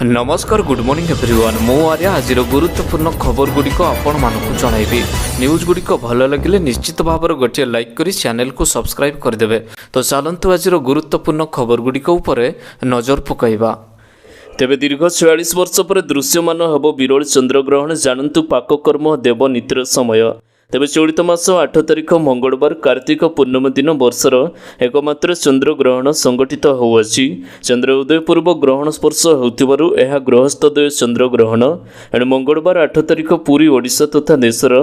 ନମସ୍କାର, good morning everyone. ମୁଁ ଆର୍ୟା। ଆଜିର ଗୁରୁତ୍ୱପୂର୍ଣ୍ଣ ଖବର ଗୁଡ଼ିକ ଆପଣମାନଙ୍କୁ ଜଣାଇବି। ନ୍ୟୁଜ୍ ଗୁଡ଼ିକ ଭଲ ଲାଗିଲେ ନିଶ୍ଚିତ ଭାବରେ ଗୋଟିଏ ଲାଇକ୍ କରି ଚ୍ୟାନେଲକୁ ସବସ୍କ୍ରାଇବ୍ କରିଦେବେ। ତ ଚାଲନ୍ତୁ, ଆଜିର ଗୁରୁତ୍ୱପୂର୍ଣ୍ଣ ଖବର ଗୁଡ଼ିକ ଉପରେ ନଜର ପକାଇବା। ତେବେ ଦୀର୍ଘ 46 ବର୍ଷ ପରେ ଦୃଶ୍ୟମାନ ହେବ ବିରଳ ଚନ୍ଦ୍ରଗ୍ରହଣ। ଜାଣନ୍ତୁ ପାକକର୍ମ ଦେବନୀତିର ସମୟ। ତେବେ ଚଳିତ ମାସ 8 ତାରିଖ ମଙ୍ଗଳବାର କାର୍ତ୍ତିକ ପୂର୍ଣ୍ଣିମା ଦିନ ବର୍ଷର ଏକମାତ୍ର ଚନ୍ଦ୍ରଗ୍ରହଣ ସଂଘଟିତ ହେଉଅଛି। ଚନ୍ଦ୍ର ଉଦୟ ପୂର୍ବ ଗ୍ରହଣ ସ୍ପର୍ଶ ହେଉଥିବାରୁ ଏହା ଗ୍ରହସ୍ଥୋଦୟ ଚନ୍ଦ୍ରଗ୍ରହଣ। ଏଣୁ ମଙ୍ଗଳବାର 8 ତାରିଖ ପୁରୀ, ଓଡ଼ିଶା ତଥା ଦେଶର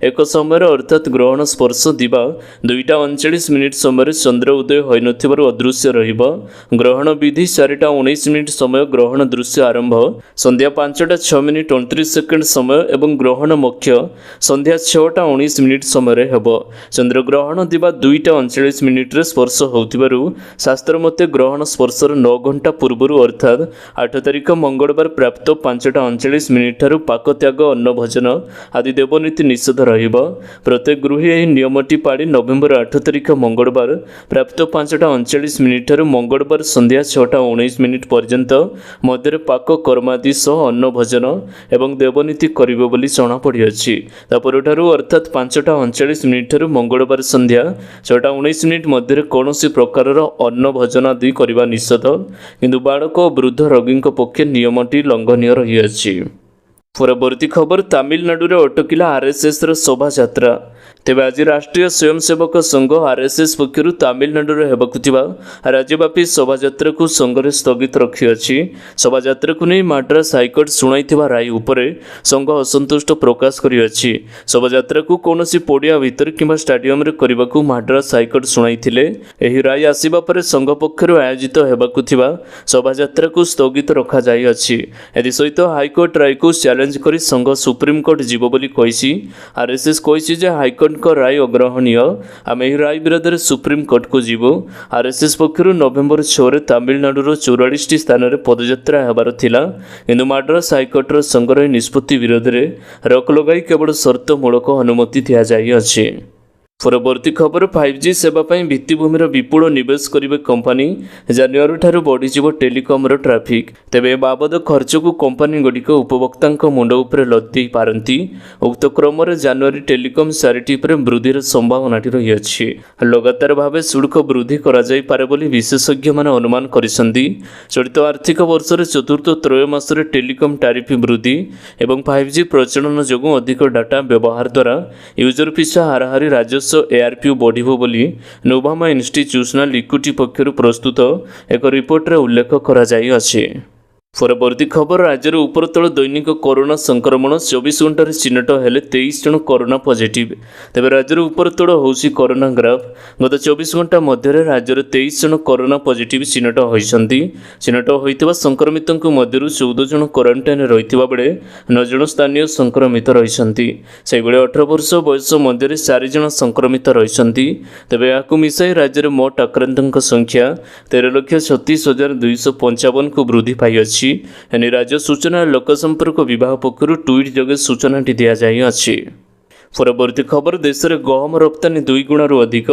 ଏକ ସମୟରେ, ଅର୍ଥାତ୍ ଗ୍ରହଣ ସ୍ପର୍ଶ ଦିବା 2ଟା 39 ମିନିଟ୍ ସମୟରେ ଚନ୍ଦ୍ର ଉଦୟ ହୋଇନଥିବାରୁ ଅଦୃଶ୍ୟ ରହିବ। ଗ୍ରହଣ ବିଧି 4ଟା 19 ମିନିଟ୍ ସମୟ ଗ୍ରହଣ ଦୃଶ୍ୟ ଆରମ୍ଭ, ସନ୍ଧ୍ୟା 5ଟା 6 ମିନିଟ୍ 29 ସେକେଣ୍ଡ ସମୟ ଏବଂ ଗ୍ରହଣ ମୋକ୍ଷ ସନ୍ଧ୍ୟା 6ଟା 19 ମିନିଟ୍ ସମୟରେ ହେବ। ଚନ୍ଦ୍ରଗ୍ରହଣ ଦିବା 2ଟା 39 ମିନିଟ୍ରେ ସ୍ପର୍ଶ ହେଉଥିବାରୁ ଶାସ୍ତ୍ର ମତେ ଗ୍ରହଣ ସ୍ପର୍ଶର 9 ଘଣ୍ଟା ପୂର୍ବରୁ, ଅର୍ଥାତ୍ 8 ତାରିଖ ମଙ୍ଗଳବାର ପ୍ରାପ୍ତ 5ଟା 39 ମିନିଟ୍ ଠାରୁ ପାକତ୍ୟାଗ, ଅନ୍ନଭୋଜନ ଆଦି ଦେବନୀତି ନିଷେଧ ରହିବ। ପ୍ରତ୍ୟେକ ଗୃହୀ ଏହି ନିୟମଟି ପାଳି ନଭେମ୍ବର 8 ତାରିଖ ମଙ୍ଗଳବାର ପ୍ରାପ୍ତ 5ଟା 39 ମିନିଟ୍ ଠାରୁ ମଙ୍ଗଳବାର ସନ୍ଧ୍ୟା 6ଟା 19 ମିନିଟ୍ ପର୍ଯ୍ୟନ୍ତ ମଧ୍ୟରେ ପାକ କର୍ମାଦି ସହ ଅନ୍ନ ଭୋଜନ ଏବଂ ଦେବନୀତି କରିବେ ବୋଲି ଜଣାପଡ଼ିଅଛି। ତା ପରଠାରୁ, ଅର୍ଥାତ୍ 5ଟା 39 ମିନିଟ୍ ଠାରୁ ମଙ୍ଗଳବାର ସନ୍ଧ୍ୟା 6ଟା 19 ମିନିଟ୍ ମଧ୍ୟରେ କୌଣସି ପ୍ରକାରର ଅନ୍ନ ଭୋଜନ ଆଦି କରିବା ନିଷେଧ। କିନ୍ତୁ ବାଳକ ଓ ବୃଦ୍ଧ ରୋଗୀଙ୍କ ପକ୍ଷେ ନିୟମଟି ଲଙ୍ଘନୀୟ ରହିଅଛି। ପରବର୍ତ୍ତୀ ଖବର, ତାମିଲନାଡୁରେ ଅଟକିଲା ଆର୍ଏସ୍ଏସ୍ର ଶୋଭାଯାତ୍ରା। ତେବେ ଆଜି ରାଷ୍ଟ୍ରୀୟ ସ୍ୱୟଂସେବକ ସଂଘ, ଆର୍ଏସ୍ଏସ୍ ପକ୍ଷରୁ ତାମିଲନାଡୁରେ ହେବାକୁ ଥିବା ରାଜ୍ୟବ୍ୟାପୀ ଶୋଭାଯାତ୍ରାକୁ ସଂଘରେ ସ୍ଥଗିତ ରଖିଅଛି। ଶୋଭାଯାତ୍ରାକୁ ନେଇ ମାଡ୍ରାସ ହାଇକୋର୍ଟ ଶୁଣାଇଥିବା ରାୟ ଉପରେ ସଂଘ ଅସନ୍ତୁଷ୍ଟ ପ୍ରକାଶ କରିଅଛି। ଶୋଭାଯାତ୍ରାକୁ କୌଣସି ପଡ଼ିଆ ଭିତରେ କିମ୍ବା ଷ୍ଟାଡିୟମରେ କରିବାକୁ ମାଡ୍ରାସ ହାଇକୋର୍ଟ ଶୁଣାଇଥିଲେ। ଏହି ରାୟ ଆସିବା ପରେ ସଂଘ ପକ୍ଷରୁ ଆୟୋଜିତ ହେବାକୁ ଥିବା ଶୋଭାଯାତ୍ରାକୁ ସ୍ଥଗିତ ରଖାଯାଇଅଛି। ଏଥିସହିତ ହାଇକୋର୍ଟ ରାୟକୁ ଚ୍ୟାଲେଞ୍ଜ କରି ସଂଘ ସୁପ୍ରିମକୋର୍ଟ ଯିବ ବୋଲି କହିଛି। ଆର୍ଏସ୍ଏସ୍ କହିଛି ଯେ ହାଇକୋର୍ଟଙ୍କ ରାୟ ଅଗ୍ରହଣୀୟ। ଆମେ ଏହି ରାୟ ବିରୋଧରେ ସୁପ୍ରିମକୋର୍ଟକୁ ଯିବୁ। ଆର୍ଏସ୍ଏସ୍ ପକ୍ଷରୁ ନଭେମ୍ବର 6ରେ ତାମିଲନାଡୁର 44ଟି ସ୍ଥାନରେ ପଦଯାତ୍ରା ହେବାର ଥିଲା। କିନ୍ତୁ ମାଡ୍ରାସ ହାଇକୋର୍ଟର ସଂଘର ଏହି ନିଷ୍ପତ୍ତି ବିରୋଧରେ ରୋକ ଲଗାଇ କେବଳ ସର୍ତ୍ତମୂଳକ ଅନୁମତି ଦିଆଯାଇଅଛି। ପରବର୍ତ୍ତୀ ଖବର, 5G ସେବା ପାଇଁ ଭିତ୍ତିଭୂମିର ବିପୁଳ ନିବେଶ କରିବେ କମ୍ପାନୀ। ଜାନୁଆରୀଠାରୁ ବଢ଼ିଯିବ ଟେଲିକମ୍ର ଟ୍ରାଫିକ୍। ତେବେ ଏ ବାବଦ ଖର୍ଚ୍ଚକୁ କମ୍ପାନୀଗୁଡ଼ିକ ଉପଭୋକ୍ତାଙ୍କ ମୁଣ୍ଡ ଉପରେ ଲଦି ଦେଇପାରନ୍ତି। ଉକ୍ତ କ୍ରମରେ ଜାନୁଆରୀ ଟେଲିକମ୍ ଟାରିଫ୍ ଉପରେ ବୃଦ୍ଧିର ସମ୍ଭାବନାଟି ରହିଅଛି। ଲଗାତାର ଭାବେ ଶୁଳ୍କ ବୃଦ୍ଧି କରାଯାଇପାରେ ବୋଲି ବିଶେଷଜ୍ଞମାନେ ଅନୁମାନ କରିଛନ୍ତି। ଚଳିତ ଆର୍ଥିକ ବର୍ଷରେ ଚତୁର୍ଥ ତ୍ରୟମାସରେ ଟେଲିକମ୍ ଟାରିଫ୍ ବୃଦ୍ଧି ଏବଂ 5G ପ୍ରଚଳନ ଯୋଗୁଁ ଅଧିକ ଡାଟା ବ୍ୟବହାର ଦ୍ୱାରା ୟୁଜର ପିଛା ହାରାହାରି ରାଜସ୍ୱ ଏଆର୍ପିୟୁ ବଢ଼ିବ ବୋଲି ନୁଭାମା ଇନଷ୍ଟିଚ୍ୟୁସନାଲ ଇକ୍ୱିଟି ପକ୍ଷରୁ ପ୍ରସ୍ତୁତ ଏକ ରିପୋର୍ଟରେ ଉଲ୍ଲେଖ କରାଯାଇଅଛି। ପରବର୍ତ୍ତୀ ଖବର, ରାଜ୍ୟର ଉପରତଳ ଦୈନିକ କରୋନା ସଂକ୍ରମଣ। 24 ଘଣ୍ଟାରେ ଚିହ୍ନଟ ହେଲେ 23 ଜଣ କରୋନା ପଜିଟିଭ୍। ତେବେ ରାଜ୍ୟର ଉପରତଳ ହେଉଛି କରୋନା ଗ୍ରାଫ୍। ଗତ 24 ଘଣ୍ଟା ମଧ୍ୟରେ ରାଜ୍ୟରେ 23 ଜଣ କରୋନା ପଜିଟିଭ୍ ଚିହ୍ନଟ ହୋଇଛନ୍ତି। ଚିହ୍ନଟ ହୋଇଥିବା ସଂକ୍ରମିତଙ୍କ ମଧ୍ୟରୁ 14 ଜଣ କ୍ୱାରେଣ୍ଟାଇନରେ ରହିଥିବା ବେଳେ 9 ଜଣ ସ୍ଥାନୀୟ ସଂକ୍ରମିତ ରହିଛନ୍ତି। ସେହିଭଳି 18 ବର୍ଷ ବୟସ ମଧ୍ୟରେ 4 ଜଣ ସଂକ୍ରମିତ ରହିଛନ୍ତି। ତେବେ ଏହାକୁ ମିଶାଇ ରାଜ୍ୟରେ ମୋଟ ଆକ୍ରାନ୍ତଙ୍କ ସଂଖ୍ୟା 13,36,255କୁ ବୃଦ୍ଧି ପାଇଅଛି। ଏନେଇ ରାଜ୍ୟ ସୂଚନା ଓ ଲୋକସମ୍ପର୍କ ବିଭାଗ ପକ୍ଷରୁ ଟ୍ୱିଟ୍ ଯୋଗେ ସୂଚନାଟି ଦିଆଯାଇଅଛି। ପରବର୍ତ୍ତୀ ଖବର, ଦେଶରେ ଗହମ ରପ୍ତାନୀ ଦୁଇ ଗୁଣରୁ ଅଧିକ।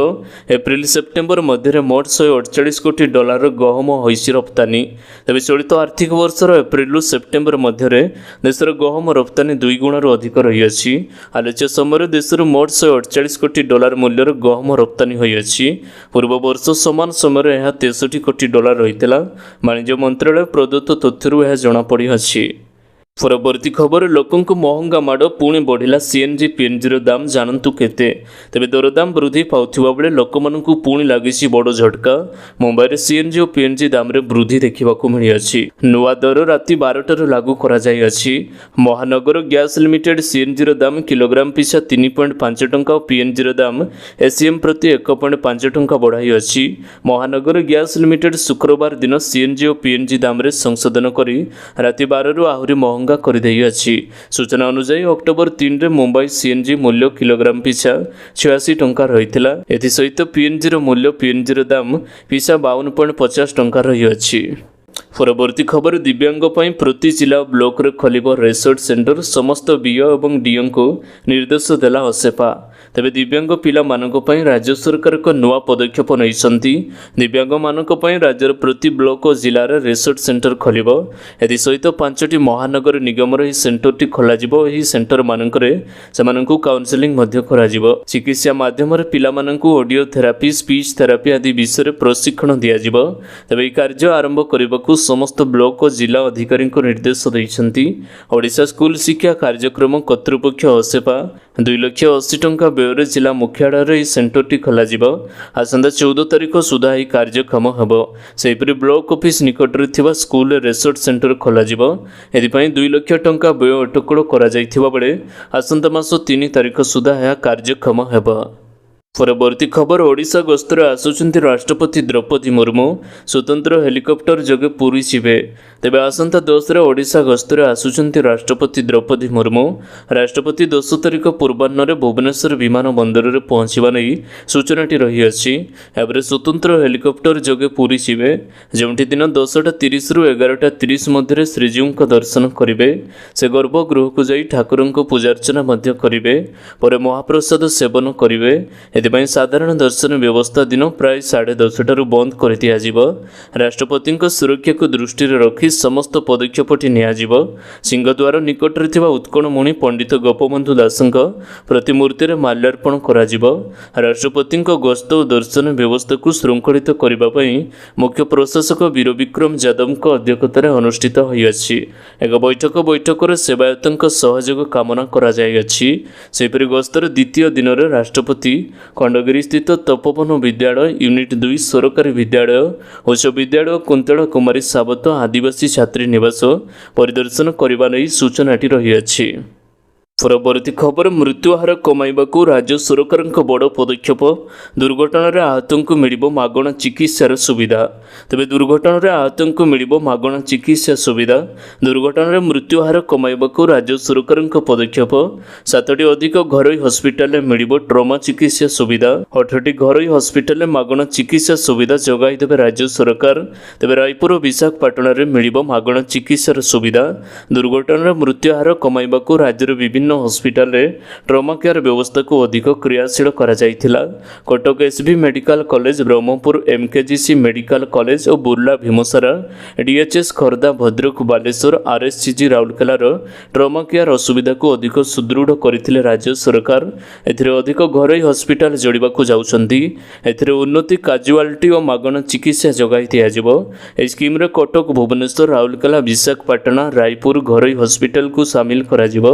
ଏପ୍ରିଲ ସେପ୍ଟେମ୍ବର ମଧ୍ୟରେ ମୋଟ 148 କୋଟି ଡଲାରର ଗହମ ହୋଇଛି ରପ୍ତାନୀ। ତେବେ ଚଳିତ ଆର୍ଥିକ ବର୍ଷର ଏପ୍ରିଲରୁ ସେପ୍ଟେମ୍ବର ମଧ୍ୟରେ ଦେଶର ଗହମ ରପ୍ତାନୀ ଦୁଇ ଗୁଣରୁ ଅଧିକ ରହିଅଛି। ଆଲୋଚ୍ୟ ସମୟରେ ଦେଶରୁ ମୋଟ 148 କୋଟି ଡଲାର ମୂଲ୍ୟର ଗହମ ରପ୍ତାନୀ ହୋଇଅଛି। ପୂର୍ବ ବର୍ଷ ସମାନ ସମୟରେ ଏହା 63 କୋଟି ଡଲାର ରହିଥିଲା। ବାଣିଜ୍ୟ ମନ୍ତ୍ରାଳୟ ପ୍ରଦତ୍ତ ତଥ୍ୟରୁ ଏହା ଜଣାପଡ଼ିଅଛି। ପରବର୍ତ୍ତୀ ଖବର, ଲୋକଙ୍କୁ ମହଙ୍ଗା ମାଡ଼। ପୁଣି ବଢ଼ିଲା ସିଏନ୍ଜି, ପିଏନ୍ଜିର ଦାମ, ଜାଣନ୍ତୁ କେତେ? ତେବେ ଦରଦାମ ବୃଦ୍ଧି ପାଉଥିବା ବେଳେ ଲୋକମାନଙ୍କୁ ପୁଣି ଲାଗିଛି ବଡ଼ ଝଟକା। ମୁମ୍ବାଇରେ ସିଏନ୍ଜି ଓ ପିଏନ୍ଜି ଦାମରେ ବୃଦ୍ଧି ଦେଖିବାକୁ ମିଳିଅଛି। ନୂଆ ଦର ରାତି 12ଟାରୁ ଲାଗୁ କରାଯାଇଅଛି। ମହାନଗର ଗ୍ୟାସ୍ ଲିମିଟେଡ୍ ସିଏନ୍ଜିର ଦାମ କିଲୋଗ୍ରାମ ପିଛା 3.5 ଟଙ୍କା ଓ ପିଏନ୍ଜିର ଦାମ ଏସିଏମ୍ ପ୍ରତି 1.5 ଟଙ୍କା ବଢ଼ାଇଅଛି। ମହାନଗର ଗ୍ୟାସ୍ ଲିମିଟେଡ୍ ଶୁକ୍ରବାର ଦିନ ସିଏନ୍ଜି ଓ ପିଏନ୍ଜି ଦାମରେ ସଂଶୋଧନ କରି ରାତି 12ରୁ ଆହୁରି ମହଙ୍ଗା କରିଦେଇଅଛି। ସୂଚନା ଅନୁଯାୟୀ, ଅକ୍ଟୋବର 3ରେ ମୁମ୍ବାଇ ସିଏନ୍ଜି ମୂଲ୍ୟ କିଲୋଗ୍ରାମ ପିଛା 86 ଟଙ୍କା ରହିଥିଲା। ଏଥିସହିତ ପିଏନ୍ଜିର ଦାମ ପିଛା 52.50 ଟଙ୍କା ରହିଅଛି। ପରବର୍ତ୍ତୀ ଖବର, ଦିବ୍ୟାଙ୍ଗ ପାଇଁ ପ୍ରତି ଜିଲ୍ଲା ଓ ବ୍ଲକରେ ଖୋଲିବ ରିସୋର୍ସ ସେଣ୍ଟର। ସମସ୍ତ ବିଓ ଏବଂ ଡିଓଙ୍କୁ ନିର୍ଦ୍ଦେଶ ଦେଲା ଅସେପା। ତେବେ ଦିବ୍ୟାଙ୍ଗ ପିଲାମାନଙ୍କ ପାଇଁ ରାଜ୍ୟ ସରକାର ଏକ ନୂଆ ପଦକ୍ଷେପ ନେଇଛନ୍ତି। ଦିବ୍ୟାଙ୍ଗମାନଙ୍କ ପାଇଁ ରାଜ୍ୟର ପ୍ରତି ବ୍ଲକ ଓ ଜିଲ୍ଲାରେ ରିସୋର୍ସ ସେଣ୍ଟର ଖୋଲିବ। ଏଥିସହିତ 5ଟି ମହାନଗର ନିଗମର ଏହି ସେଣ୍ଟରଟି ଖୋଲାଯିବ। ଏହି ସେଣ୍ଟରମାନଙ୍କରେ ସେମାନଙ୍କୁ କାଉନସେଲିଂ ମଧ୍ୟ କରାଯିବ। ଚିକିତ୍ସା ମାଧ୍ୟମରେ ପିଲାମାନଙ୍କୁ ଅଡିଓ ଥେରାପି, ସ୍ପିଚ୍ ଥେରାପି ଆଦି ବିଷୟରେ ପ୍ରଶିକ୍ଷଣ ଦିଆଯିବ। ତେବେ ଏହି କାର୍ଯ୍ୟ ଆରମ୍ଭ କରିବାକୁ ସମସ୍ତ ବ୍ଲକ ଓ ଜିଲ୍ଲା ଅଧିକାରୀଙ୍କୁ ନିର୍ଦ୍ଦେଶ ଦେଇଛନ୍ତି ଓଡ଼ିଶା ସ୍କୁଲ ଶିକ୍ଷା କାର୍ଯ୍ୟକ୍ରମ କର୍ତ୍ତୃପକ୍ଷ ଅସେପା। 2 ଲକ୍ଷ 80 ଟଙ୍କା ବ୍ୟୟରେ ଜିଲ୍ଲା ମୁଖ୍ୟାଳୟରେ ଏହି ସେଣ୍ଟରଟି ଖୋଲାଯିବ। ଆସନ୍ତା 14 ତାରିଖ ସୁଦ୍ଧା ଏହି କାର୍ଯ୍ୟକ୍ଷମ ହେବ। ସେହିପରି ବ୍ଲକ ଅଫିସ ନିକଟରେ ଥିବା ସ୍କୁଲରେ ରିସୋର୍ସ ସେଣ୍ଟର ଖୋଲାଯିବ। ଏଥିପାଇଁ 2 ଲକ୍ଷ ଟଙ୍କା ବ୍ୟୟ ଅଟକଳ କରାଯାଇଥିବା ବେଳେ ଆସନ୍ତା ମାସ 3 ତାରିଖ ସୁଦ୍ଧା ଏହା କାର୍ଯ୍ୟକ୍ଷମ ହେବ। ପରବର୍ତ୍ତୀ ଖବର, ଓଡ଼ିଶା ଗସ୍ତରେ ଆସୁଛନ୍ତି ରାଷ୍ଟ୍ରପତି ଦ୍ରୌପଦୀ ମୁର୍ମୁ। ସ୍ୱତନ୍ତ୍ର ହେଲିକପ୍ଟର ଯୋଗେ ପୁରୀ ଯିବେ। ତେବେ ଆସନ୍ତା 10ରେ ଓଡ଼ିଶା ଗସ୍ତରେ ଆସୁଛନ୍ତି ରାଷ୍ଟ୍ରପତି ଦ୍ରୌପଦୀ ମୁର୍ମୁ। ରାଷ୍ଟ୍ରପତି 10 ତାରିଖ ପୂର୍ବାହ୍ନରେ ଭୁବନେଶ୍ୱର ବିମାନ ବନ୍ଦରରେ ପହଞ୍ଚିବା ନେଇ ସୂଚନାଟି ରହିଅଛି। ଏହାପରେ ସ୍ୱତନ୍ତ୍ର ହେଲିକପ୍ଟର ଯୋଗେ ପୁରୀ ଯିବେ, ଯେଉଁଠି ଦିନ 10ଟା 30ରୁ 11ଟା 30 ମଧ୍ୟରେ ଶ୍ରୀଜୀଉଙ୍କ ଦର୍ଶନ କରିବେ। ସେ ଗର୍ଭଗୃହକୁ ଯାଇ ଠାକୁରଙ୍କ ପୂଜାର୍ଚ୍ଚନା ମଧ୍ୟ କରିବେ। ପରେ ମହାପ୍ରସାଦ ସେବନ କରିବେ। ଏଥିପାଇଁ ସାଧାରଣ ଦର୍ଶନ ବ୍ୟବସ୍ଥା ଦିନ ପ୍ରାୟ 10:30ଟାରୁ ବନ୍ଦ କରିଦିଆଯିବ। ରାଷ୍ଟ୍ରପତିଙ୍କ ସୁରକ୍ଷାକୁ ଦୃଷ୍ଟିରେ ରଖି ସମସ୍ତ ପଦକ୍ଷେପଟି ନିଆଯିବ। ସିଂହଦ୍ୱାର ନିକଟରେ ଥିବା ଉତ୍କଳମଣି ପଣ୍ଡିତ ଗୋପବନ୍ଧୁ ଦାସଙ୍କ ପ୍ରତିମୂର୍ତ୍ତିରେ ମାଲ୍ୟାର୍ପଣ କରାଯିବ। ରାଷ୍ଟ୍ରପତିଙ୍କ ଗସ୍ତ ଓ ଦର୍ଶନ ବ୍ୟବସ୍ଥାକୁ ଶୃଙ୍ଖଳିତ କରିବା ପାଇଁ ମୁଖ୍ୟ ପ୍ରଶାସକ ବୀର ବିକ୍ରମ ଯାଦବଙ୍କ ଅଧ୍ୟକ୍ଷତାରେ ଅନୁଷ୍ଠିତ ହୋଇଅଛି ଏକ ବୈଠକ। ବୈଠକରେ ସେବାୟତଙ୍କ ସହଯୋଗ କାମନା କରାଯାଇଅଛି। ସେହିପରି ଗସ୍ତର ଦ୍ୱିତୀୟ ଦିନରେ ରାଷ୍ଟ୍ରପତି ଖଣ୍ଡଗିରିସ୍ଥିତ ତପୋବନ ବିଦ୍ୟାଳୟ, ୟୁନିଟ୍ 2 ସରକାରୀ ବିଦ୍ୟାଳୟ, ଉଚ୍ଚ ବିଦ୍ୟାଳୟ, କୁନ୍ତଳା କୁମାରୀ ସାବତ ଆଦିବାସୀ ଛାତ୍ରୀ ନିବାସ ପରିଦର୍ଶନ କରିବା ନେଇ ସୂଚନାଟି ରହିଅଛି। ପରବର୍ତ୍ତୀ ଖବର, ମୃତ୍ୟୁହାର କମାଇବାକୁ ରାଜ୍ୟ ସରକାରଙ୍କ ବଡ଼ ପଦକ୍ଷେପ। ଦୁର୍ଘଟଣାରେ ଆହତଙ୍କୁ ମିଳିବ ମାଗଣା ଚିକିତ୍ସାର ସୁବିଧା। ତେବେ ଦୁର୍ଘଟଣାରେ ଆହତଙ୍କୁ ମିଳିବ ମାଗଣା ଚିକିତ୍ସା ସୁବିଧା। ଦୁର୍ଘଟଣାରେ ମୃତ୍ୟୁହାର କମାଇବାକୁ ରାଜ୍ୟ ସରକାରଙ୍କ ପଦକ୍ଷେପ। ସାତଟି ଅଧିକ ଘରୋଇ ହସ୍ପିଟାଲରେ ମିଳିବ ଟ୍ରମା ଚିକିତ୍ସା ସୁବିଧା। 18ଟି ଘରୋଇ ହସ୍ପିଟାଲରେ ମାଗଣା ଚିକିତ୍ସା ସୁବିଧା ଯୋଗାଇ ଦେବେ ରାଜ୍ୟ ସରକାର। ତେବେ ରାୟପୁର ଓ ବିଶାଖାପାଟଣାରେ ମିଳିବ ମାଗଣା ଚିକିତ୍ସାର ସୁବିଧା। ଦୁର୍ଘଟଣାରେ ମୃତ୍ୟୁହାର କମାଇବାକୁ ରାଜ୍ୟର ବିଭିନ୍ନ ହସ୍ପିଟାଲରେ ଟ୍ରମା କେୟାର ବ୍ୟବସ୍ଥାକୁ ଅଧିକ କ୍ରିୟାଶୀଳ କରାଯାଇଥିଲା। Cuttack SCB medical college, Berhampur MKCG medical college ଓ ବୁର୍ଲା, ଭୀମସାର, ଡିଏଚ୍ଏସ୍ ଖୋର୍ଦ୍ଧା, ଭଦ୍ରକ, ବାଲେଶ୍ୱର, ଆର୍ଏସ୍ସିଜି ରାଉରକେଲାର ଟ୍ରମା କେୟାର ଅସୁବିଧାକୁ ଅଧିକ ସୁଦୃଢ଼ କରିଥିଲେ ରାଜ୍ୟ ସରକାର। ଏଥିରେ ଅଧିକ ଘରୋଇ ହସ୍ପିଟାଲ ଯୋଡ଼ିବାକୁ ଯାଉଛନ୍ତି। ଏଥିରେ ଉନ୍ନତି କାଜୁଆଲିଟି ଓ ମାଗଣା ଚିକିତ୍ସା ଯୋଗାଇ ଦିଆଯିବ। ଏହି ସ୍କିମ୍ରେ କଟକ, ଭୁବନେଶ୍ୱର, ରାଉରକେଲା, ବିଶାଖାପାଟଣା, ରାୟପୁର ଘରୋଇ ହସ୍ପିଟାଲକୁ ସାମିଲ କରାଯିବ।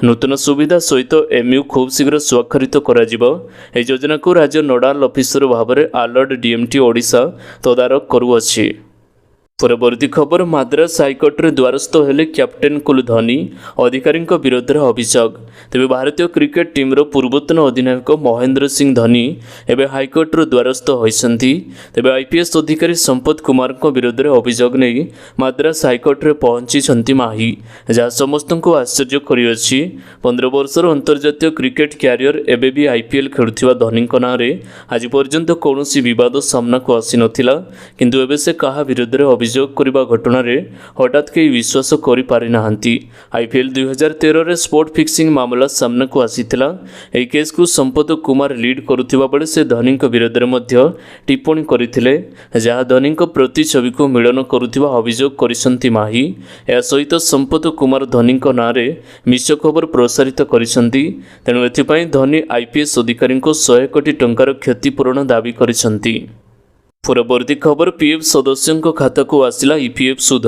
ନୂତନ ସୁବିଧା ସହିତ ଏମ୍ଓୟୁ ଖୁବ୍ ଶୀଘ୍ର ସ୍ୱାକ୍ଷରିତ କରାଯିବ। ଏହି ଯୋଜନାକୁ ରାଜ୍ୟ ନୋଡାଲ ଅଫିସର ଭାବରେ ଆଲର୍ଟ ଡିଏମ୍ଟି ଓଡ଼ିଶା ତଦାରଖ କରୁଅଛି। ପରବର୍ତ୍ତୀ ଖବର, ମାଦ୍ରାସ ହାଇକୋର୍ଟରେ ଦ୍ୱାରସ୍ଥ ହେଲେ କ୍ୟାପ୍ଟେନ୍ କୁଲ ଧୋନି, ଅଧିକାରୀଙ୍କ ବିରୋଧରେ ଅଭିଯୋଗ। ତେବେ ଭାରତୀୟ କ୍ରିକେଟ ଟିମ୍ର ପୂର୍ବତନ ଅଧିନାୟକ ମହେନ୍ଦ୍ର ସିଂ ଧୋନି ଏବେ ହାଇକୋର୍ଟର ଦ୍ୱାରସ୍ଥ ହୋଇଛନ୍ତି। ତେବେ ଆଇପିଏସ୍ ଅଧିକାରୀ ସମ୍ପତ କୁମାରଙ୍କ ବିରୋଧରେ ଅଭିଯୋଗ ନେଇ ମାଦ୍ରାସ ହାଇକୋର୍ଟରେ ପହଞ୍ଚିଛନ୍ତି ମାହି, ଯାହା ସମସ୍ତଙ୍କୁ ଆଶ୍ଚର୍ଯ୍ୟ କରିଅଛି। 15 ବର୍ଷର ଅନ୍ତର୍ଜାତୀୟ କ୍ରିକେଟ କ୍ୟାରିୟର ଏବେ ବି ଆଇପିଏଲ୍ ଖେଳୁଥିବା ଧୋନିଙ୍କ ନାଁରେ ଆଜି ପର୍ଯ୍ୟନ୍ତ କୌଣସି ବିବାଦ ସାମ୍ନାକୁ ଆସିନଥିଲା। କିନ୍ତୁ ଏବେ ସେ କାହା ବିରୋଧରେ ଅଭିଯୋଗ କରିବା ଘଟଣାରେ ହଠାତ୍ କେହି ବିଶ୍ୱାସ କରିପାରିନାହାନ୍ତି। ଆଇପିଏଲ୍ 2013ରେ ସ୍ପଟ୍ ଫିକ୍ସିଂ ମାମଲା ସାମ୍ନାକୁ ଆସିଥିଲା। ଏହି କେସ୍କୁ ସମ୍ପତ କୁମାର ଲିଡ୍ କରୁଥିବା ବେଳେ ସେ ଧୋନିଙ୍କ ବିରୋଧରେ ମଧ୍ୟ ଟିପ୍ପଣୀ କରିଥିଲେ, ଯାହା ଧୋନିଙ୍କ ପ୍ରତିଛବିକୁ ମଳିନ କରୁଥିବା ଅଭିଯୋଗ କରିଛନ୍ତି ମାହି। ଏହା ସହିତ ସମ୍ପତ କୁମାର ଧୋନିଙ୍କ ନାଁରେ ମିଛ ଖବର ପ୍ରସାରିତ କରିଛନ୍ତି। ତେଣୁ ଏଥିପାଇଁ ଧୋନି ଆଇପିଏସ୍ ଅଧିକାରୀଙ୍କୁ 100 କୋଟି ଟଙ୍କାର କ୍ଷତିପୂରଣ ଦାବି କରିଛନ୍ତି। ପରବର୍ତ୍ତୀ ଖବର, ପିଏଫ୍ ସଦସ୍ୟଙ୍କ ଖାତାକୁ ଆସିଲା ଇପିଏଫ୍ ସୁଧ।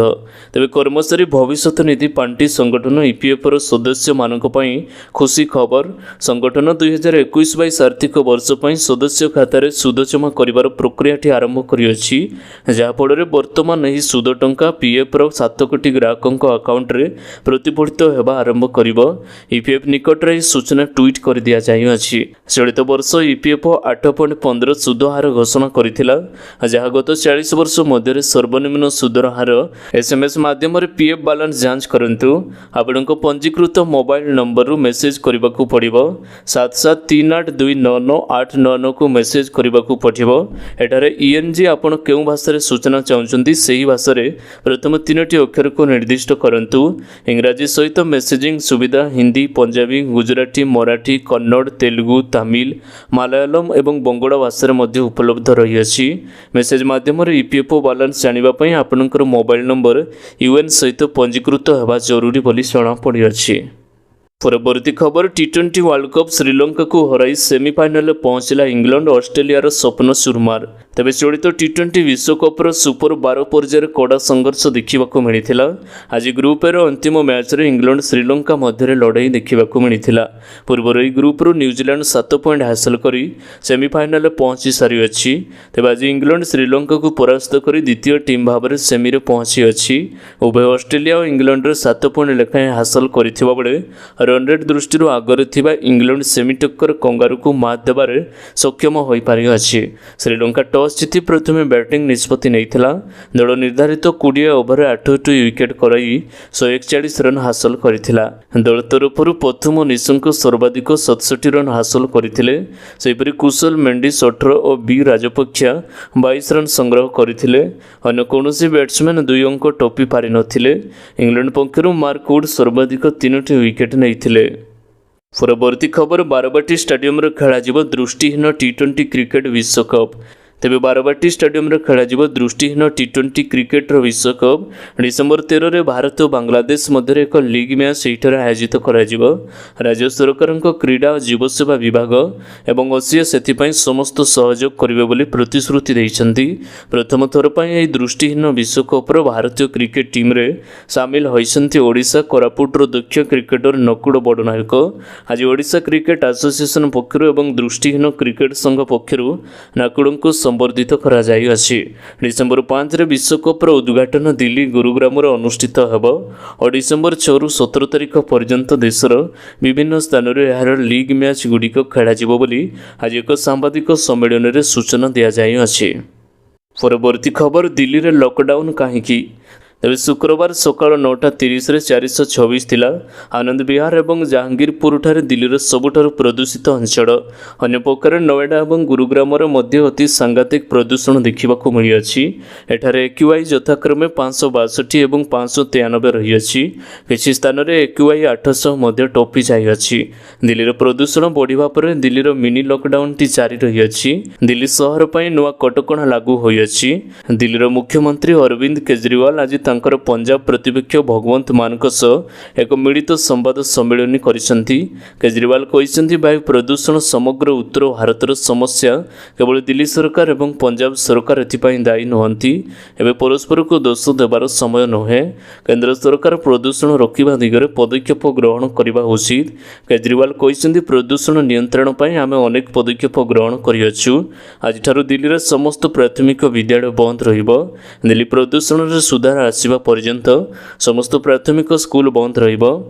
ତେବେ କର୍ମଚାରୀ ଭବିଷ୍ୟତ ନିଧି ପାଣ୍ଠି ସଂଗଠନ ଇପିଏଫ୍ର ସଦସ୍ୟମାନଙ୍କ ପାଇଁ ଖୁସି ଖବର। ସଂଗଠନ 2021-22 ଆର୍ଥିକ ବର୍ଷ ପାଇଁ ସଦସ୍ୟ ଖାତାରେ ସୁଧ ଜମା କରିବାର ପ୍ରକ୍ରିୟାଟି ଆରମ୍ଭ କରିଅଛି, ଯାହାଫଳରେ ବର୍ତ୍ତମାନ ଏହି ସୁଧ ଟଙ୍କା ପିଏଫ୍ର 7 କୋଟି ଗ୍ରାହକଙ୍କ ଆକାଉଣ୍ଟରେ ପ୍ରତିଫଳିତ ହେବା ଆରମ୍ଭ କରିବ। ଇପିଏଫ୍ ନିକଟରେ ଏହି ସୂଚନା ଟ୍ୱିଟ୍ କରିଦିଆଯାଇଅଛି। ଚଳିତ ବର୍ଷ ଇପିଏଫ୍ 8.15 ସୁଧ ହାର ଘୋଷଣା କରିଥିଲା। ଯାହା ଗତ 40 ବର୍ଷ ମଧ୍ୟରେ ସର୍ବନିମ୍ନ ସୁଧର ହାର। ଏସ୍ଏମ୍ଏସ୍ ମାଧ୍ୟମରେ ପିଏଫ୍ ବାଲାନ୍ସ ଯାଞ୍ଚ କରନ୍ତୁ। ଆପଣଙ୍କ ପଞ୍ଜୀକୃତ ମୋବାଇଲ ନମ୍ବରରୁ ମେସେଜ୍ କରିବାକୁ ପଡ଼ିବ। 7738299899କୁ ମେସେଜ୍ କରିବାକୁ ପଡ଼ିବ। ଏଠାରେ ଇଏନ୍ଜି, ଆପଣ କେଉଁ ଭାଷାରେ ସୂଚନା ଚାହୁଁଛନ୍ତି, ସେହି ଭାଷାରେ ପ୍ରଥମ ତିନୋଟି ଅକ୍ଷରକୁ ନିର୍ଦ୍ଦିଷ୍ଟ କରନ୍ତୁ। ଇଂରାଜୀ ସହିତ ମେସେଜିଂ ସୁବିଧା ହିନ୍ଦୀ, ପଞ୍ଜାବୀ, ଗୁଜୁରାଟୀ, ମରାଠୀ, କନ୍ନଡ଼, ତେଲୁଗୁ, ତାମିଲ, ମାଲାୟାଲମ ଏବଂ ବଙ୍ଗଳା ଭାଷାରେ ମଧ୍ୟ ଉପଲବ୍ଧ ରହିଅଛି। ମେସେଜ୍ ମାଧ୍ୟମରେ ଇପିଏଫ୍ଓ ବାଲାନ୍ସ ଜାଣିବା ପାଇଁ ଆପଣଙ୍କର ମୋବାଇଲ ନମ୍ବର ୟୁଏଏନ୍ ସହିତ ପଞ୍ଜୀକୃତ ହେବା ଜରୁରୀ ବୋଲି ଜଣାପଡ଼ିଅଛି। ପରବର୍ତ୍ତୀ ଖବର, ଟି-20 ୱାର୍ଲଡ କପ୍, ଶ୍ରୀଲଙ୍କାକୁ ହରାଇ ସେମିଫାଇନାଲରେ ପହଞ୍ଚିଲା ଇଂଲଣ୍ଡ, ଅଷ୍ଟ୍ରେଲିଆର ସ୍ୱପ୍ନ ଚୁରମାର। ତେବେ ଚଳିତ ଟି-20 ବିଶ୍ୱକପ୍ର ସୁପର 12 ପର୍ଯ୍ୟାୟରେ କଡ଼ା ସଂଘର୍ଷ ଦେଖିବାକୁ ମିଳିଥିଲା। ଆଜି ଗ୍ରୁପ୍ ଏର ଅନ୍ତିମ ମ୍ୟାଚ୍ରେ ଇଂଲଣ୍ଡ ଶ୍ରୀଲଙ୍କା ମଧ୍ୟରେ ଲଢ଼େଇ ଦେଖିବାକୁ ମିଳିଥିଲା। ପୂର୍ବରୁ ଏହି ଗ୍ରୁପ୍ରୁ ନ୍ୟୁଜିଲାଣ୍ଡ 7 ପଏଣ୍ଟ ହାସଲ କରି ସେମିଫାଇନାଲରେ ପହଞ୍ଚି ସାରିଅଛି। ତେବେ ଆଜି ଇଂଲଣ୍ଡ ଶ୍ରୀଲଙ୍କାକୁ ପରାସ୍ତ କରି ଦ୍ୱିତୀୟ ଟିମ୍ ଭାବରେ ସେମିରେ ପହଞ୍ଚିଅଛି। ଉଭୟ ଅଷ୍ଟ୍ରେଲିଆ ଓ ଇଂଲଣ୍ଡର 7 ପଏଣ୍ଟ ଲେଖାଏଁ ହାସଲ କରିଥିବା ବେଳେ ରନ୍ ରେଟ୍ ଦୃଷ୍ଟିରୁ ଆଗରେ ଥିବା ଇଂଲଣ୍ଡ ସେମି ଟକ୍କର କଙ୍ଗାରୁକୁ ମାତ୍ ଦେବାରେ ସକ୍ଷମ ହୋଇପାରିଅଛି। ଶ୍ରୀଲଙ୍କା ଟସ୍ ଜିତି ପ୍ରଥମେ ବ୍ୟାଟିଂ ନିଷ୍ପତ୍ତି ନେଇଥିଲା। ଦଳ ନିର୍ଦ୍ଧାରିତ 20 ଓଭରରେ ଆଠଟି ୱିକେଟ୍ ହରାଇ 141 ରନ୍ ହାସଲ କରିଥିଲା। ଦଳ ତରଫରୁ ପଥୁମ ନିଶଙ୍କ ସର୍ବାଧିକ 67 ରନ୍ ହାସଲ କରିଥିଲେ। ସେହିପରି କୁଶଲ ମେଣ୍ଡିସ୍ 18 ଓ ବି ରାଜପକ୍ଷା 22 ରନ୍ ସଂଗ୍ରହ କରିଥିଲେ। ଅନ୍ୟ କୌଣସି ବ୍ୟାଟ୍ସମ୍ୟାନ୍ ଦୁଇ ଅଙ୍କ ଟପି ପାରିନଥିଲେ। ଇଂଲଣ୍ଡ ପକ୍ଷରୁ ମାର୍କ ଉଡ୍ ସର୍ବାଧିକ ତିନୋଟି ୱିକେଟ୍ ନେଇଥିଲେ। ପରବର୍ତ୍ତୀ ଖବର, ବାରବାଟୀ ଷ୍ଟାଡିୟମରେ ଖେଳାଯିବ ଦୃଷ୍ଟିହୀନ ଟି-20 କ୍ରିକେଟ ବିଶ୍ୱକପ୍। ତେବେ ବାରବାଟୀ ଷ୍ଟାଡିୟମରେ ଖେଳାଯିବ ଦୃଷ୍ଟିହୀନ ଟି-20 କ୍ରିକେଟର ବିଶ୍ୱକପ୍। ଡିସେମ୍ବର 13ରେ ଭାରତ ଓ ବାଂଲାଦେଶ ମଧ୍ୟରେ ଏକ ଲିଗ୍ ମ୍ୟାଚ୍ ଏହିଠାରେ ଆୟୋଜିତ କରାଯିବ। ରାଜ୍ୟ ସରକାରଙ୍କ କ୍ରୀଡ଼ା ଓ ଯୁବସେବା ବିଭାଗ ଏବଂ ଓସିଏ ସେଥିପାଇଁ ସମସ୍ତ ସହଯୋଗ କରିବେ ବୋଲି ପ୍ରତିଶ୍ରୁତି ଦେଇଛନ୍ତି। ପ୍ରଥମ ଥର ପାଇଁ ଏହି ଦୃଷ୍ଟିହୀନ ବିଶ୍ୱକପ୍ର ଭାରତୀୟ କ୍ରିକେଟ ଟିମ୍ରେ ସାମିଲ ହୋଇଛନ୍ତି ଓଡ଼ିଶା କୋରାପୁଟର ଦକ୍ଷ କ୍ରିକେଟର ନକୁଳ ବଡ଼ନାୟକ। ଆଜି ଓଡ଼ିଶା କ୍ରିକେଟ ଆସୋସିଏସନ ପକ୍ଷରୁ ଏବଂ ଦୃଷ୍ଟିହୀନ କ୍ରିକେଟ ସଂଘ ପକ୍ଷରୁ ନକୁଳଙ୍କୁ ସମ୍ବର୍ଦ୍ଧିତ କରାଯାଇଅଛି। ଡିସେମ୍ବର 5ରେ ବିଶ୍ୱକପ୍ର ଉଦ୍ଘାଟନ ଦିଲ୍ଲୀ ଗୁରୁଗ୍ରାମରେ ଅନୁଷ୍ଠିତ ହେବ ଓ ଡିସେମ୍ବର 6ରୁ 17 ତାରିଖ ପର୍ଯ୍ୟନ୍ତ ଦେଶର ବିଭିନ୍ନ ସ୍ଥାନରେ ଏହାର ଲିଗ୍ ମ୍ୟାଚ୍ ଗୁଡ଼ିକ ଖେଳାଯିବ ବୋଲି ଆଜି ଏକ ସାମ୍ବାଦିକ ସମ୍ମିଳନୀରେ ସୂଚନା ଦିଆଯାଇଅଛି। ପରବର୍ତ୍ତୀ ଖବର, ଦିଲ୍ଲୀରେ ଲକଡାଉନ୍ କାହିଁକି? ତେବେ ଶୁକ୍ରବାର ସକାଳ 9:30ରେ 426 ଥିଲା। ଆନନ୍ଦ ବିହାର ଏବଂ ଜାହାଙ୍ଗୀରପୁରଠାରେ ଦିଲ୍ଲୀର ସବୁଠାରୁ ପ୍ରଦୂଷିତ ଅଞ୍ଚଳ। ଅନ୍ୟପକ୍ଷରେ ନୋଏଡା ଏବଂ ଗୁରୁଗ୍ରାମରେ ମଧ୍ୟ ଅତି ସାଂଘାତିକ ପ୍ରଦୂଷଣ ଦେଖିବାକୁ ମିଳିଅଛି। ଏଠାରେ ଏକ୍ୟୁଆଇ ଯଥାକ୍ରମେ 562 ଏବଂ 593 ରହିଅଛି। କିଛି ସ୍ଥାନରେ ଏକ୍ୟୁଆଇ 800 ମଧ୍ୟ ଟପି ଯାଇଅଛି। ଦିଲ୍ଲୀର ପ୍ରଦୂଷଣ ବଢ଼ିବା ପରେ ଦିଲ୍ଲୀର ମିନି ଲକଡାଉନଟି ଜାରି ରହିଅଛି। ଦିଲ୍ଲୀ ସହର ପାଇଁ ନୂଆ କଟକଣା ଲାଗୁ ହୋଇଅଛି। ଦିଲ୍ଲୀର ମୁଖ୍ୟମନ୍ତ୍ରୀ ଅରବିନ୍ଦ କେଜରିୱାଲ ଆଜି ତାଙ୍କର ପଞ୍ଜାବ ପ୍ରତିପକ୍ଷ ଭଗବନ୍ତ ମାନଙ୍କ ସହ ଏକ ମିଳିତ ସମ୍ବାଦ ସମ୍ମିଳନୀ କରିଛନ୍ତି। କେଜରିୱାଲ କହିଛନ୍ତି, ବାୟୁ ପ୍ରଦୂଷଣ ସମଗ୍ର ଉତ୍ତର ଭାରତର ସମସ୍ୟା। କେବଳ ଦିଲ୍ଲୀ ସରକାର ଏବଂ ପଞ୍ଜାବ ସରକାର ଏଥିପାଇଁ ଦାୟୀ ନୁହନ୍ତି। ଏବେ ପରସ୍ପରକୁ ଦୋଷ ଦେବାର ସମୟ ନୁହେଁ। କେନ୍ଦ୍ର ସରକାର ପ୍ରଦୂଷଣ ରୋକିବା ଦିଗରେ ପଦକ୍ଷେପ ଗ୍ରହଣ କରିବା ଉଚିତ। କେଜରିୱାଲ କହିଛନ୍ତି, ପ୍ରଦୂଷଣ ନିୟନ୍ତ୍ରଣ ପାଇଁ ଆମେ ଅନେକ ପଦକ୍ଷେପ ଗ୍ରହଣ କରିଅଛୁ। ଆଜିଠାରୁ ଦିଲ୍ଲୀର ସମସ୍ତ ପ୍ରାଥମିକ ବିଦ୍ୟାଳୟ ବନ୍ଦ ରହିବ। ଦିଲ୍ଲୀ ପ୍ରଦୂଷଣରେ ସୁଧାର ଆସିବା ପର୍ଯ୍ୟନ୍ତ ସମସ୍ତ ପ୍ରାଥମିକ ସ୍କୁଲ ବନ୍ଦ ରହିବ।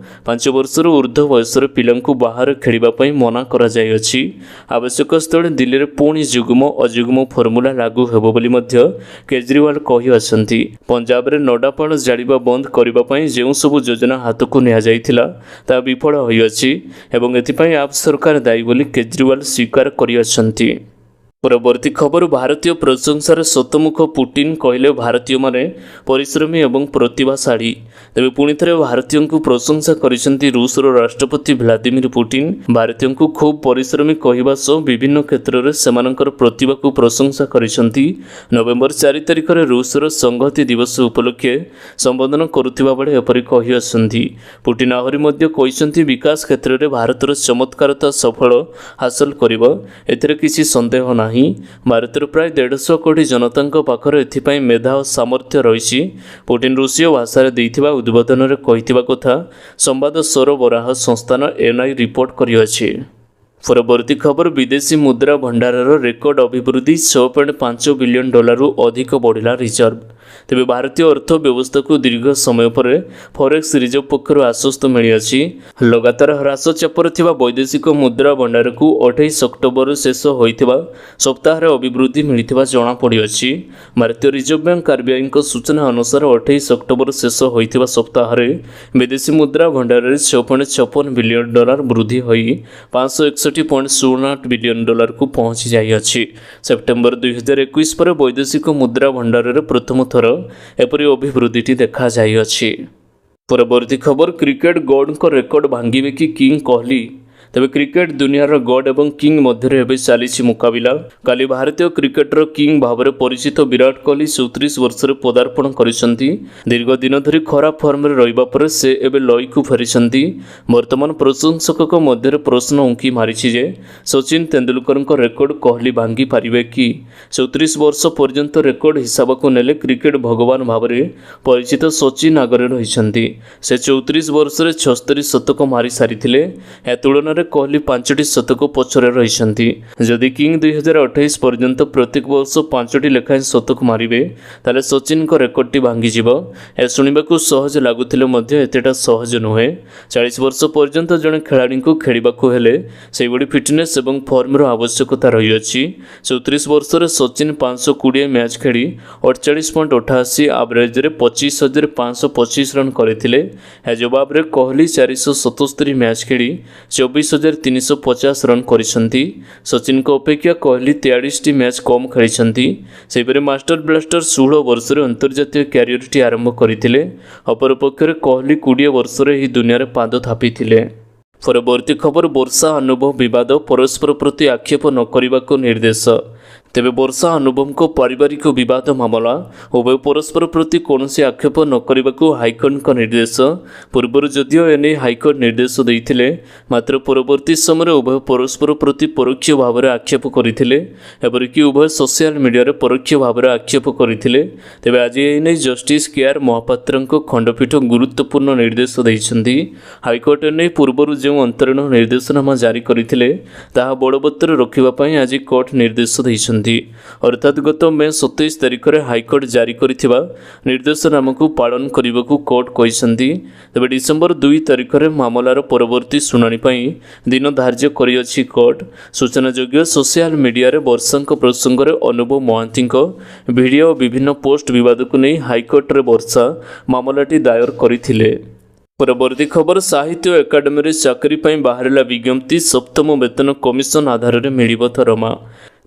5 ବର୍ଷରୁ ଉର୍ଦ୍ଧ୍ୱ ବୟସର ପିଲାଙ୍କୁ ବାହାରେ ଖେଳିବା ପାଇଁ ମନା କରାଯାଇଅଛି। ଆବଶ୍ୟକ ସ୍ଥଳେ ଦିଲ୍ଲୀରେ ପୁଣି ଯୁଗ୍ମ ଅଯୁଗ୍ମ ଫର୍ମୁଲା ଲାଗୁ ହେବ ବୋଲି ମଧ୍ୟ କେଜରିୱାଲ କହିଅଛନ୍ତି। ପଞ୍ଜାବରେ ନଡ଼ାପାଳ ଜାଳିବା ବନ୍ଦ କରିବା ପାଇଁ ଯେଉଁ ସବୁ ଯୋଜନା ହାତକୁ ନିଆଯାଇଥିଲା, ତାହା ବିଫଳ ହୋଇଅଛି ଏବଂ ଏଥିପାଇଁ ଆପ୍ ସରକାର ଦାୟୀ ବୋଲି କେଜରିୱାଲ ସ୍ୱୀକାର କରିଅଛନ୍ତି। ପରବର୍ତ୍ତୀ ଖବର, ଭାରତୀୟ ପ୍ରଶଂସାରେ ଶତମୁଖ ପୁଟିନ, କହିଲେ ଭାରତୀୟମାନେ ପରିଶ୍ରମୀ ଏବଂ ପ୍ରତିଭାଶାଳୀ। ତେବେ ପୁଣି ଥରେ ଭାରତୀୟଙ୍କୁ ପ୍ରଶଂସା କରିଛନ୍ତି ରୁଷର ରାଷ୍ଟ୍ରପତି ଭ୍ଲାଦିମିର ପୁଟିନ। ଭାରତୀୟଙ୍କୁ ଖୁବ୍ ପରିଶ୍ରମୀ କହିବା ସହ ବିଭିନ୍ନ କ୍ଷେତ୍ରରେ ସେମାନଙ୍କର ପ୍ରତିଭାକୁ ପ୍ରଶଂସା କରିଛନ୍ତି। ନଭେମ୍ବର 4 ତାରିଖରେ ରୁଷର ସଂହତି ଦିବସ ଉପଲକ୍ଷେ ସମ୍ବୋଧନ କରୁଥିବା ବେଳେ ଏପରି କହିଅଛନ୍ତି। ପୁଟିନ ଆହୁରି ମଧ୍ୟ କହିଛନ୍ତି, ବିକାଶ କ୍ଷେତ୍ରରେ ଭାରତର ଚମତ୍କାରତା ସଫଳ ହାସଲ କରିବ, ଏଥିରେ କିଛି ସନ୍ଦେହ ନାହିଁ। ଭାରତର ପ୍ରାୟ 150 କୋଟି ଜନତାଙ୍କ ପାଖରେ ଏଥିପାଇଁ ମେଧା ଓ ସାମର୍ଥ୍ୟ ରହିଛି। ପୁଟିନ ରୁଷୀୟ ଭାଷାରେ ଦେଇଥିବା ଉଦ୍ବୋଧନରେ କହିଥିବା କଥା ସମ୍ବାଦ ସରବରାହ ସଂସ୍ଥାନ ଏନ୍ଆଇ ରିପୋର୍ଟ କରିଅଛି। ପରବର୍ତ୍ତୀ ଖବର, ବିଦେଶୀ ମୁଦ୍ରା ଭଣ୍ଡାରର ରେକର୍ଡ ଅଭିବୃଦ୍ଧି, 6.5 ବିଲିୟନ ଡଲାରରୁ ଅଧିକ ବଢ଼ିଲା ରିଜର୍ଭ। ତେବେ ଭାରତୀୟ ଅର୍ଥ ବ୍ୟବସ୍ଥାକୁ ଦୀର୍ଘ ସମୟ ପରେ ଫରେକ୍ସ ରିଜର୍ଭ ପକ୍ଷରୁ ଆଶ୍ୱସ୍ତ ମିଳିଅଛି। ଲଗାତାର ହ୍ରାସ ଚାପରେ ଥିବା ବୈଦେଶିକ ମୁଦ୍ରା ଭଣ୍ଡାରକୁ 28 ଅକ୍ଟୋବର ଶେଷ ହୋଇଥିବା ସପ୍ତାହରେ ଅଭିବୃଦ୍ଧି ମିଳିଥିବା ଜଣାପଡ଼ିଅଛି। ଭାରତୀୟ ରିଜର୍ଭ ବ୍ୟାଙ୍କ ଆରବିଆଇଙ୍କ ସୂଚନା ଅନୁସାରେ, 28 ଅକ୍ଟୋବର ଶେଷ ହୋଇଥିବା ସପ୍ତାହରେ ବିଦେଶୀ ମୁଦ୍ରା ଭଣ୍ଡାରରେ 6.56 ବିଲିୟନ ଡଲାର ବୃଦ୍ଧି ହୋଇ 561.08 ବିଲିୟନ ଡଲାରକୁ ପହଞ୍ଚି ଯାଇଅଛି। ସେପ୍ଟେମ୍ବର 2021 ପରେ ବୈଦେଶିକ ମୁଦ୍ରା ଭଣ୍ଡାରରେ ପ୍ରଥମ ଥର ଏପରି ଅଭିବୃଦ୍ଧିଟି ଦେଖାଯାଇଅଛି। ପରବର୍ତ୍ତୀ ଖବର, କ୍ରିକେଟ ଗଡଙ୍କ ରେକର୍ଡ ଭାଙ୍ଗିବେ କି କିଙ୍ଗ କୋହଲି? ତେବେ କ୍ରିକେଟ ଦୁନିଆର ଗଡ୍ ଏବଂ କିଙ୍ଗ ମଧ୍ୟରେ ଏବେ ଚାଲିଛି ମୁକାବିଲା। କାଲି ଭାରତୀୟ କ୍ରିକେଟର କିଙ୍ଗ ଭାବରେ ପରିଚିତ ବିରାଟ କୋହଲି 34 ବର୍ଷରେ ପଦାର୍ପଣ କରିଛନ୍ତି। ଦୀର୍ଘ ଦିନ ଧରି ଖରାପ ଫର୍ମରେ ରହିବା ପରେ ସେ ଏବେ ଲୟକୁ ଫେରିଛନ୍ତି। ବର୍ତ୍ତମାନ ପ୍ରଶଂସକଙ୍କ ମଧ୍ୟରେ ପ୍ରଶ୍ନ ଉଙ୍କି ମାରିଛି ଯେ ସଚିନ ତେନ୍ଦୁଲକରଙ୍କ ରେକର୍ଡ କୋହଲି ଭାଙ୍ଗି ପାରିବେ କି? 34 ବର୍ଷ ପର୍ଯ୍ୟନ୍ତ ରେକର୍ଡ ହିସାବକୁ ନେଲେ କ୍ରିକେଟ ଭଗବାନ ଭାବରେ ପରିଚିତ ସଚିନ ଆଗରେ ରହିଛନ୍ତି। ସେ 34 ବର୍ଷରେ 76 ଶତକ ମାରି ସାରିଥିଲେ। ଏହା ତୁଳନାରେ କୋହଲି 5ଟି ଶତକ ପଛରେ ରହିଛନ୍ତି। ଯଦି କିଙ୍ଗ 2028 ପର୍ଯ୍ୟନ୍ତ ପ୍ରତ୍ୟେକ ବର୍ଷ 5ଟି ଲେଖାଏଁ ଶତକ ମାରିବେ, ତାହେଲେ ସଚିନଙ୍କ ରେକର୍ଡଟି ଭାଙ୍ଗିଯିବ। ଏହା ଶୁଣିବାକୁ ସହଜ ଲାଗୁଥିଲେ ମଧ୍ୟ ଏତେଟା ସହଜ ନୁହେଁ। 40 ବର୍ଷ ପର୍ଯ୍ୟନ୍ତ ଜଣେ ଖେଳାଳିଙ୍କୁ ଖେଳିବାକୁ ହେଲେ ସେହିଭଳି ଫିଟନେସ୍ ଏବଂ ଫର୍ମର ଆବଶ୍ୟକତା ରହିଅଛି। 34 ବର୍ଷରେ ସଚିନ 520 ମ୍ୟାଚ୍ ଖେଳି 48.88 ଆଭରେଜରେ 25,525 ରନ୍ କରିଥିଲେ। ଏହା ଜବାବରେ କୋହଲି 477 ମ୍ୟାଚ୍ ଖେଳି 24,350 ରନ୍ କରିଛନ୍ତି। ସଚିନଙ୍କ ଅପେକ୍ଷା କୋହଲି 43ଟି ମ୍ୟାଚ୍ କମ୍ ଖେଳିଛନ୍ତି। ସେହିପରି ମାଷ୍ଟର ବ୍ଲାଷ୍ଟର 16 ବର୍ଷରେ ଅନ୍ତର୍ଜାତୀୟ କ୍ୟାରିୟରଟି ଆରମ୍ଭ କରିଥିଲେ। ଅପରପକ୍ଷରେ କୋହଲି 20 ବର୍ଷରେ ଏହି ଦୁନିଆରେ ପାଦ ଥାପିଥିଲେ। ପରବର୍ତ୍ତୀ ଖବର, ବର୍ଷା ଅନୁଭବ ବିବାଦ, ପରସ୍ପର ପ୍ରତି ଆକ୍ଷେପ ନ କରିବାକୁ ନିର୍ଦ୍ଦେଶ। ତେବେ ବର୍ଷା ଅନୁଭବଙ୍କ ପାରିବାରିକ ବିବାଦ ମାମଲା, ଉଭୟ ପରସ୍ପର ପ୍ରତି କୌଣସି ଆକ୍ଷେପ ନ କରିବାକୁ ହାଇକୋର୍ଟଙ୍କ ନିର୍ଦ୍ଦେଶ। ପୂର୍ବରୁ ଯଦିଓ ଏନେଇ ହାଇକୋର୍ଟ ନିର୍ଦ୍ଦେଶ ଦେଇଥିଲେ, ମାତ୍ର ପରବର୍ତ୍ତୀ ସମୟରେ ଉଭୟ ପରସ୍ପର ପ୍ରତି ପରୋକ୍ଷ ଭାବରେ ଆକ୍ଷେପ କରିଥିଲେ। ଏପରିକି ଉଭୟ ସୋସିଆଲ ମିଡ଼ିଆରେ ପରୋକ୍ଷ ଭାବରେ ଆକ୍ଷେପ କରିଥିଲେ। ତେବେ ଆଜି ଏ ନେଇ ଜଷ୍ଟିସ୍ କେ ଆର୍ ମହାପାତ୍ରଙ୍କ ଖଣ୍ଡପୀଠ ଗୁରୁତ୍ୱପୂର୍ଣ୍ଣ ନିର୍ଦ୍ଦେଶ ଦେଇଛନ୍ତି। ହାଇକୋର୍ଟ ଏନେଇ ପୂର୍ବରୁ ଯେଉଁ ଅନ୍ତରୀଣ ନିର୍ଦ୍ଦେଶନାମା ଜାରି କରିଥିଲେ, ତାହା ବଳବତ୍ତର ରଖିବା ପାଇଁ ଆଜି କୋର୍ଟ ନିର୍ଦ୍ଦେଶ ଦେଇଛନ୍ତି। ଅର୍ଥାତ୍ ଗତ ମେ 27 ତାରିଖରେ ହାଇକୋର୍ଟ ଜାରି କରିଥିବା ନିର୍ଦ୍ଦେଶନାମାକୁ ପାଳନ କରିବାକୁ କୋର୍ଟ କହିଛନ୍ତି। ତେବେ ଡିସେମ୍ବର 2 ତାରିଖରେ ମାମଲାର ପରବର୍ତ୍ତୀ ଶୁଣାଣି ପାଇଁ ଦିନ ଧାର୍ଯ୍ୟ କରିଅଛି କୋର୍ଟ। ସୂଚନାଯୋଗ୍ୟ, ସୋସିଆଲ ମିଡ଼ିଆରେ ବର୍ଷାଙ୍କ ପ୍ରସଙ୍ଗରେ ଅନୁଭବ ମହାନ୍ତିଙ୍କ ଭିଡ଼ିଓ ଓ ବିଭିନ୍ନ ପୋଷ୍ଟ ବିବାଦକୁ ନେଇ ହାଇକୋର୍ଟରେ ବର୍ଷା ମାମଲାଟି ଦାୟର କରିଥିଲେ। ପରବର୍ତ୍ତୀ ଖବର, ସାହିତ୍ୟ ଏକାଡେମୀରେ ଚାକିରି ପାଇଁ ବାହାରିଲା ବିଜ୍ଞପ୍ତି, ସପ୍ତମ ବେତନ କମିଶନ ଆଧାରରେ ମିଳିବ ଦରମା।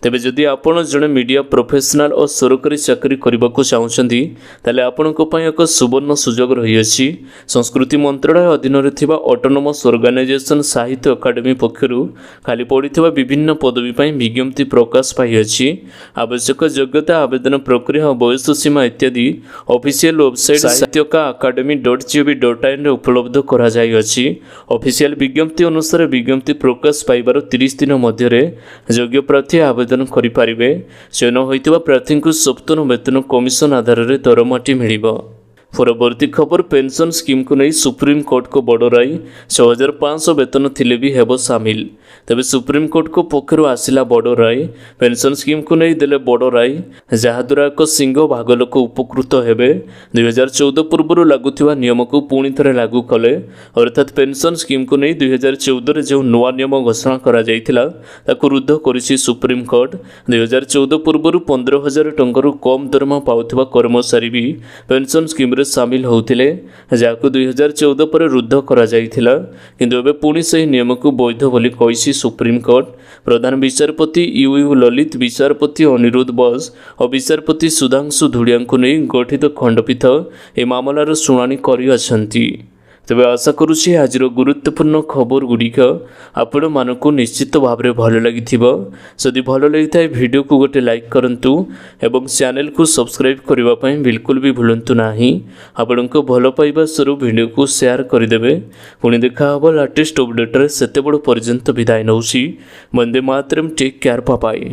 ତେବେ ଯଦି ଆପଣ ଜଣେ ମିଡ଼ିଆ ପ୍ରଫେସନାଲ ଓ ସରକାରୀ ଚାକିରି କରିବାକୁ ଚାହୁଁଛନ୍ତି, ତାହେଲେ ଆପଣଙ୍କ ପାଇଁ ଏକ ସୁବର୍ଣ୍ଣ ସୁଯୋଗ ରହିଅଛି। ସଂସ୍କୃତି ମନ୍ତ୍ରଣାଳୟ ଅଧୀନରେ ଥିବା ଅଟୋନମସ୍ ଅର୍ଗାନାଇଜେସନ୍ ସାହିତ୍ୟ ଏକାଡେମୀ ପକ୍ଷରୁ ଖାଲି ପଡ଼ିଥିବା ବିଭିନ୍ନ ପଦବୀ ପାଇଁ ବିଜ୍ଞପ୍ତି ପ୍ରକାଶ ପାଇଅଛି। ଆବଶ୍ୟକ ଯୋଗ୍ୟତା, ଆବେଦନ ପ୍ରକ୍ରିୟା ଓ ବୟସ ସୀମା ଇତ୍ୟାଦି ଅଫିସିଆଲ ୱେବସାଇଟ୍ sahityakaacademy.gov.inରେ ଉପଲବ୍ଧ କରାଯାଇଅଛି। ଅଫିସିଆଲ ବିଜ୍ଞପ୍ତି ଅନୁସାରେ, ବିଜ୍ଞପ୍ତି ପ୍ରକାଶ ପାଇବାର 30 ଦିନ ମଧ୍ୟରେ ଯୋଗ୍ୟ ପ୍ରାର୍ଥୀ ଆବେଦନ କରିପାରିବେ। ଚୟନ ହୋଇଥିବା ପ୍ରାର୍ଥୀଙ୍କୁ ସପ୍ତମ ବେତନ କମିଶନ ଆଧାରରେ ଦରମାଟି ମିଳିବ। ପରବର୍ତ୍ତୀ ଖବର, ପେନ୍ସନ୍ ସ୍କିମ୍କୁ ନେଇ ସୁପ୍ରିମକୋର୍ଟଙ୍କ ବଡ଼ ରାୟ, 6500 ବେତନ ଥିଲେ ବି ହେବ ସାମିଲ। ତେବେ ସୁପ୍ରିମକୋର୍ଟଙ୍କ ପକ୍ଷରୁ ଆସିଲା ବଡ଼ ରାୟ। ପେନ୍ସନ୍ ସ୍କିମ୍କୁ ନେଇ ଦେଲେ ବଡ଼ ରାୟ, ଯାହାଦ୍ୱାରା ଏକ ସିଂହ ଭାଗ ଲୋକ ଉପକୃତ ହେବେ। 2014 ପୂର୍ବରୁ ଲାଗୁଥିବା ନିୟମକୁ ପୁଣି ଥରେ ଲାଗୁ କଲେ। ଅର୍ଥାତ୍ ପେନ୍ସନ୍ ସ୍କିମ୍କୁ ନେଇ 2014ରେ ଯେଉଁ ନୂଆ ନିୟମ ଘୋଷଣା କରାଯାଇଥିଲା, ତାକୁ ରୁଦ୍ଧ କରିଛି ସୁପ୍ରିମକୋର୍ଟ। 2014 ପୂର୍ବରୁ 15,000 ଟଙ୍କାରୁ କମ୍ ଦରମା ପାଉଥିବା କର୍ମଚାରୀ ବି ପେନ୍ସନ୍ ସ୍କିମ୍ରେ ସାମିଲ ହେଉଥିଲେ, ଯାହାକୁ 2014 ପରେ ରୁଦ୍ଧ କରାଯାଇଥିଲା। କିନ୍ତୁ ଏବେ ପୁଣି ସେହି ନିୟମକୁ ବୈଧ ବୋଲି କହିଛି ସୁପ୍ରିମକୋର୍ଟ। ପ୍ରଧାନ ବିଚାରପତି you you Lalit, ବିଚାରପତି ଅନିରୁଦ୍ଧ ବୋଷ ଓ ବିଚାରପତି ସୁଧାଂଶୁ ଧୁଳିଆଙ୍କୁ ନେଇ ଗଠିତ ଖଣ୍ଡପୀଠ ଏ ମାମଲାର ଶୁଣାଣି କରିଅଛନ୍ତି। ତେବେ ଆଶା କରୁଛି ଆଜିର ଗୁରୁତ୍ୱପୂର୍ଣ୍ଣ ଖବର ଗୁଡ଼ିକ ଆପଣମାନଙ୍କୁ ନିଶ୍ଚିତ ଭାବରେ ଭଲ ଲାଗିଥିବ। ଯଦି ଭଲ ଲାଗିଥାଏ, ଭିଡ଼ିଓକୁ ଗୋଟେ ଲାଇକ୍ କରନ୍ତୁ ଏବଂ ଚ୍ୟାନେଲକୁ ସବସ୍କ୍ରାଇବ୍ କରିବା ପାଇଁ ବିଲକୁଲ ବି ଭୁଲନ୍ତୁ ନାହିଁ। ଆପଣଙ୍କ ଭଲ ପାଇବା ସ୍ୱରୂପ ଭିଡ଼ିଓକୁ ସେୟାର କରିଦେବେ। ପୁଣି ଦେଖା ହେବ ଲାଟେଷ୍ଟ ଅପଡ଼େଟ୍ରେ, ସେତେବେଳ ପର୍ଯ୍ୟନ୍ତ ବିଦାୟ ନେଉଛି। Vande Mataram, take care, bye.